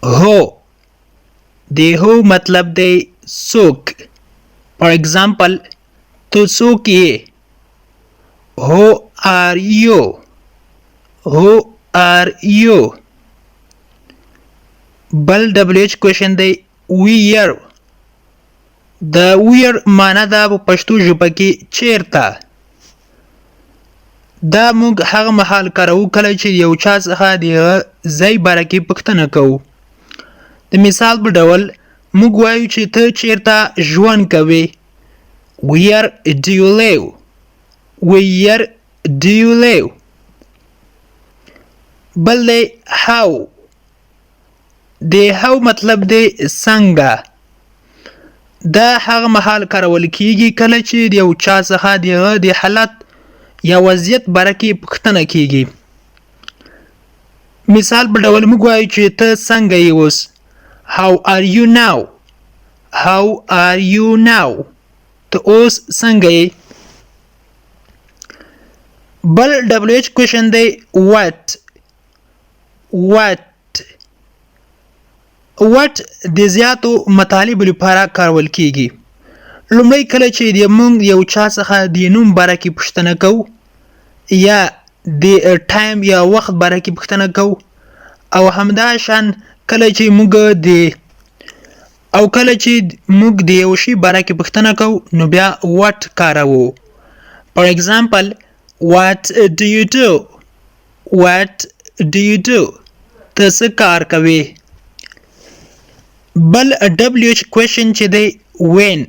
Who. د who مطلب دی څوک. For example، ته څوک یې؟ Who are you? Who are you? بل WH question دی where. د where معنی ده په پښتو ژبه کې چیرته. دا موږ هغه مهال کاروو کله چې یو چا څخه د هغه ځای باره کې پوښتنه کوو. د مثال په ډول موږ وایو چې ته چیرته ژوند کوې؟ Where do you live? Where do you live? بل دی how. د how مطلب دی څنګه. دا هغه مهال کارول کیږي کله چې د یو چا څخه د هغه د حالت یا وضعیت باره کې پوښتنه کیږي. مثال په ډول موږ وایو چې ته څنګه یې اوس؟ How are you now? How are you now? ته اوس څنګه یې؟ بل WH question دی what. What. What د زیاتو مطالبو لپاره کارول کیږي. لومړی کله چې د موږ یو چا څخه د نوم باره کې پوښتنه کوو یا د time یا وخت باره کې پوښتنه کوو، او همدا شان کله چې موږ د او کله چې موږ د یو شي باره کې پوښتنه کوو نو بیا what کاروو. For example، what do you do? What do you do? ته څه کار کوې؟ بل WH question چې دی when.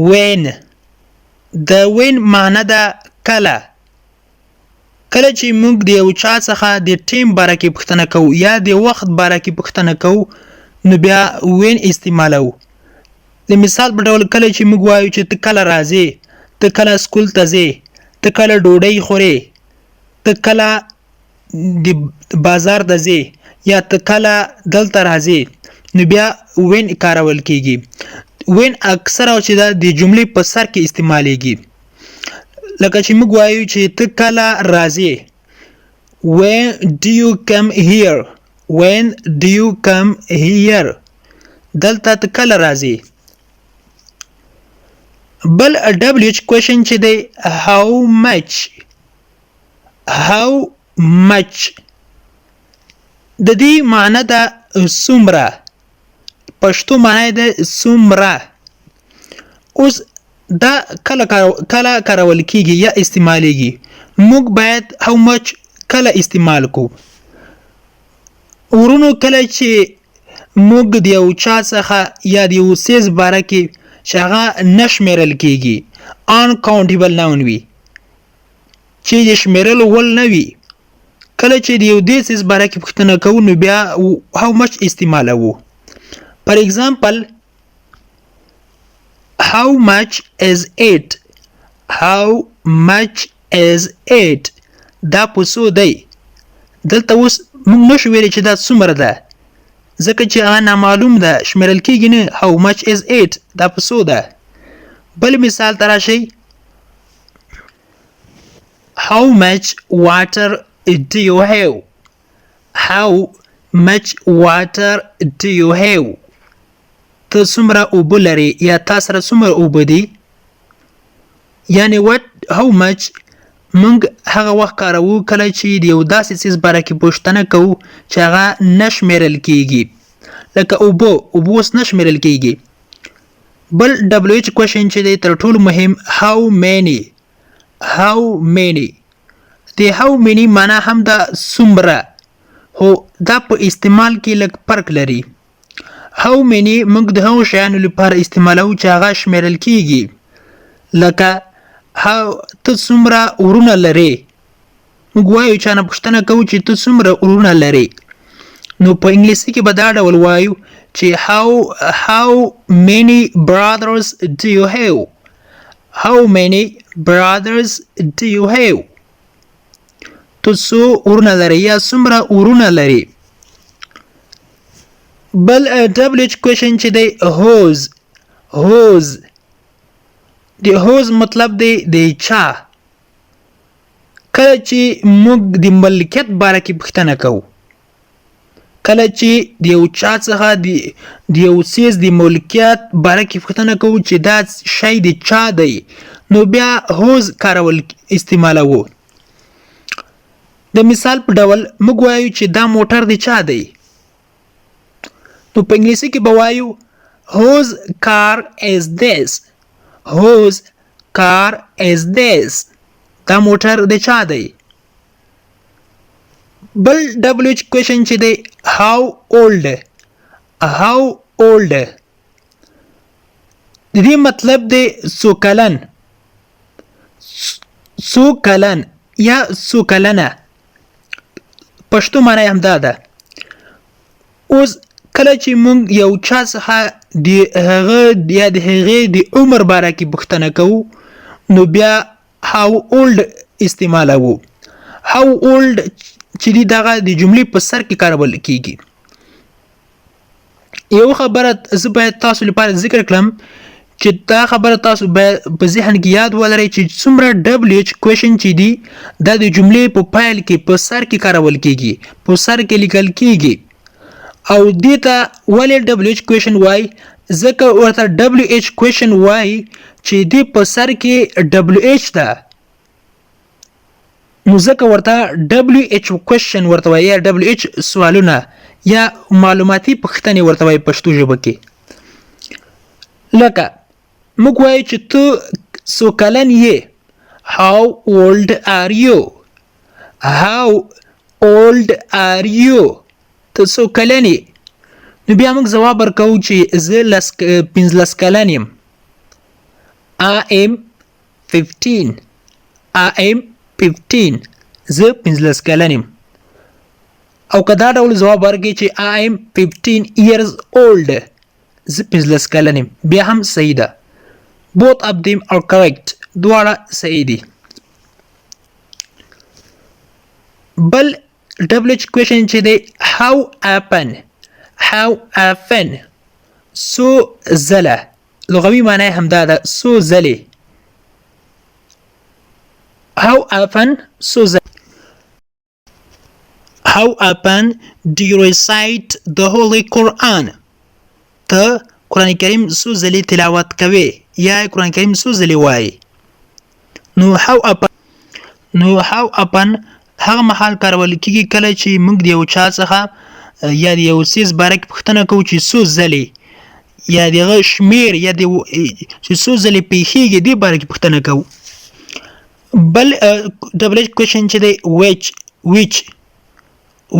When. د when معنی ده کله. کله چې موږ د یو چا څخه د time باره کې پوښتنه کوو یا د وخت باره کې پوښتنه کوو نو بیا when استعمالوو. د مثال په ډول کله چې موږ وایو چې ته کله راځې، ته کله سکول ته ځې، ته کله ډوډۍ خورې، ته کله د بازار ته ځې یا ته کله دلته راځې، نو بیا when کارول کیږي. When اکثره چې دا د جملې په سر کې استعمالیږي، لکه چې موږ وایو چې ته کله راځې؟ When do you come here? When do you come here? دلته ته کله راځې؟ بل WH question چې دی how much. How much د دې معنی ده څومره. پښتو معنی ده څومره. اوس دا کله کله کارول کیږي یا استعمالیږي؟ موږ باید how much کله استعمال کو ورونو؟ کله چې موږ د یو چا څخه یا د یو څیز باره کې چې هغه نه شمیرل کیږي، uncountable noun وي، چې د شمیرلو وړ نه وي، کله چې د یو دې څیز باره کې پوښتنه کوو نو بیا how much استعمالوو. For example، how much is it? How much is it? دا په څو دی؟ دلته اوس موږ نشو ویلی چې دا څومره ده، ځکه چې هغه نامعلوم ده، شمیرل کیږي نه. How much is it? دا په څو ده؟ بل مثال ته راشئ. How much water do you have? How much water do you have? ته څومره اوبه لرې یا تا سره څومره اوبه دي؟ یعنی what how much موږ هغه وخت کاروو کله چې د یو داسې څیز باره کې پوښتنه کوو چې هغه نه شمیرل کیږي، لکه اوبه. اوبه اوس نه شمیرل کیږي. بل WH question چې دی تر ټولو مهم how many. How many. د how many معنا هم ده څومره، خو دا په استعمال کې لږ فرق لري. How many موږ د هغو شیانو لپاره استعمالوو چې هغه شمیرل کیږي، لکه how ته څومره ورونه لرې؟ موږ وایو چا نه پوښتنه کوو چې ته څومره ورونه لرې، نو په انګلیسي کې به دا ډول وایو چې how many brothers do you have? How many brothers do you have? ته څو ورونه لرې یا څومره ورونه لرې؟ بل WH question چې دی whose. Whose. د whose مطلب دی د چا. کله چې موږ د ملکیت باره کې پوښتنه کوو. کله چې د یو چا څخه د یو څیز د ملکیت باره کې پوښتنه کوو چې دا شی د چا دی، نو بیا whose کارول استعمالوو. د مثال په ډول موږ وایو چې دا موټر د چا دی، نو په انګلیسي کې به وایو whose car is this، whose car is this، دا موټر د چا دی. بل ډبلیو ایچ کوېشن چې دی how old، how old، د دې مطلب دی څو کلن، څو کلن یا څو کلنه، پښتو معنی یې همدا ده. اوس کله چې موږ یو چا څخه د هغه یا د هغې د عمر باره کې پوښتنه کوو، نو بیا how old استعمالوو. how old چې دی دغه د جملې په سر کې کارول کیږي. یو خبره زه باید تاسو لپاره ذکر کړم چې دا خبره تاسو باید په ذهن کې یاد ولرئ چې څومره ډبلیو ایچ کوېشن چې دي دا د جملې په پیل کې په سر کې کارول کیږي، په سر کې لیکل کیږي. او دې ته ولې ډبلیو ایچ کوېشن وایي؟ ځکه ورته ډبلیو ایچ کوېشن وایي چې دې په سر کې ډبلیو ایچ ده، نو ځکه ورته ډبلیو ایچ کوېشن ورته وایي، یا ډبلیو ایچ سوالونه یا معلوماتي پوښتنې ورته وایي پښتو ژبه کې. لکه موږ وایو چې ته څو کلن یې، how old are you، how old are you، ته څو کلن یې. نو بیا موږ ځواب ورکوو چې زه 15 کلن یم، I am 15، I am 15، زه 15 کلن یم. او که دا ډول ځواب ورکړي چې I am 15 years old، زه 15 کلن یم، بیا هم صحیح ده. both of them are correct، دواړه صحیح دي. بل ډبل ایچ کوېشن چې دی how often، how often، څو ځله، لغوي معنی همدا ده، څو ځلې. how often، څو ځلې. How often do you recite the Holy Quran؟ ته قرآن کریم څو ځلې تلاوت کوې یا قرآن کریم څو ځلې وایې؟ نو how often، نو how often هغه مهال کارول کیږي کله چې موږ د یو چا څخه یا د یو څیز باره کې پوښتنه کوو چې څو ځلې، یا د هغه شمېر یا د چې څو ځلې پېښېږي دې باره کې پوښتنه کوو. بل ډبل ایچ کوېشن چې دی which، which،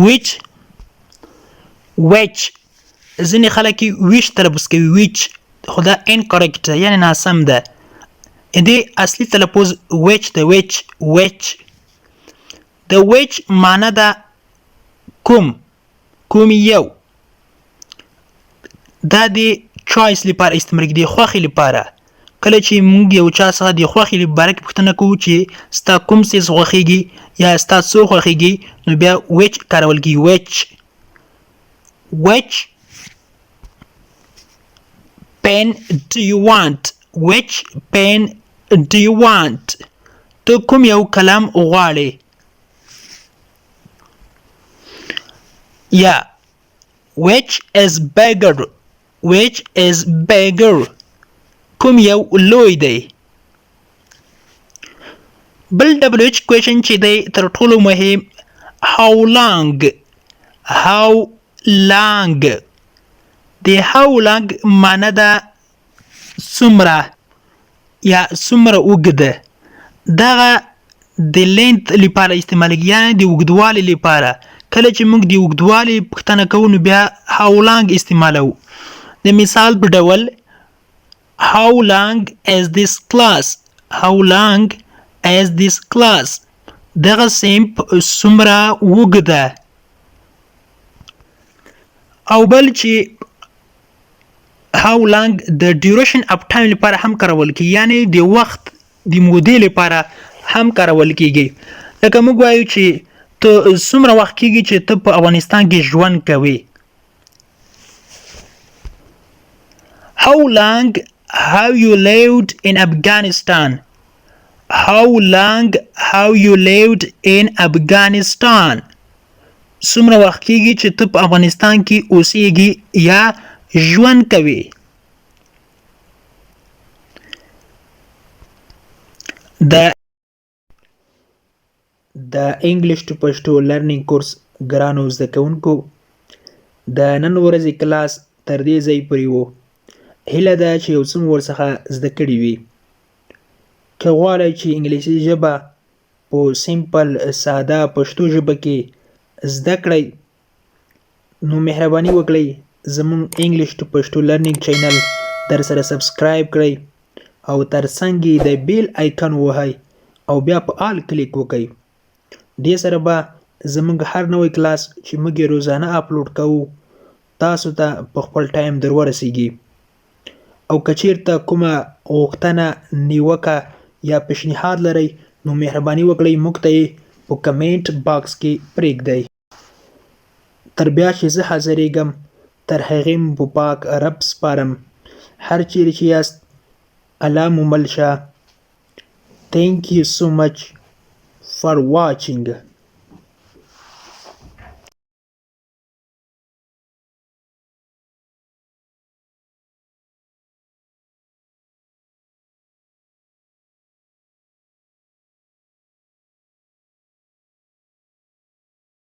which، which، ځینې خلک یې ویش تلفظ کوي، ویچ، خو دا incorrect ده، یعنې ناسم ده. دې اصلي تلفظ which ده، which، which. د which معنی ده کوم، کوم یو. دا د choice لپاره استعمال کېږي، د خوښې لپاره. کله چې موږ یو چا څخه د خوښې لپاره کې پوښتنه کوو چې ستا کوم څیز خوښېږي یا ستا څه خوښېږي، نو بیا which کارول کېږي. which، which pen do you want، which pen do you want، ته کوم یو قلم غواړې؟ یا which is bigger، which is bigger، کوم یو لوی دی؟ بل ډبلیو ایچ کوېشن چې دی تر ټولو مهم how long، how long. د how long معنی ده څومره یا څومره اوږده. دغه د length لپاره استعمالېږي، یعنې د اوږدوالي لپاره. کله چې موږ د اوږدوالي پوښتنه کوو نو بیا how long استعمالوو. د مثال په ډول how long is this class، how long is this class، دغه صنف څومره اوږده. او بل چې how long د duration of time لپاره هم کارول کیږي، یعنې د وخت د مودې لپاره هم کارول کیږي. لکه موږ وایو چې ته څومره وخت کیږي چې ته په افغانستان کې ژوند کوې؟ How long have you lived in Afghanistan؟ How long have you lived in Afghanistan؟ څومره وخت کیږي چې ته په افغانستان کې اوسیږي یا ژوند کوې؟ د د انګلیش ټو پښتو لرنینګ کورس ګرانو زده کوونکو، د نن ورځې کلاس تر دې ځای پورې وو. هیله ده چې یو څه مو ورڅخه زده کړي وي. که غواړئ چې انګلیسي ژبه په سمپل ساده پښتو ژبه کې زده کړئ، نو مهرباني وکړئ زموږ انګلیش ټو پښتو لرنینګ چینل در سره سبسکرایب کړئ او ترڅنګ یې د بیل آیکن ووهئ او بیا په آل کلیک وکړئ. دې سره به زموږ هر نوی کلاس چې موږ یې روزانه اپلوډ کوو تاسو ته په خپل ټایم در ورسیږي. او که چیرته کومه غوښتنه، نیوکه یا پیشنهاد لرئ، نو مهرباني وکړئ موږ ته یې په کمنټ باکس کې پریږدئ. تر بیا چې زه حاضرېږم، تر هغې مو په پاک رب سپارم. هر چیرې چې یاست، الله مو مل شه. Thank you so much for watching.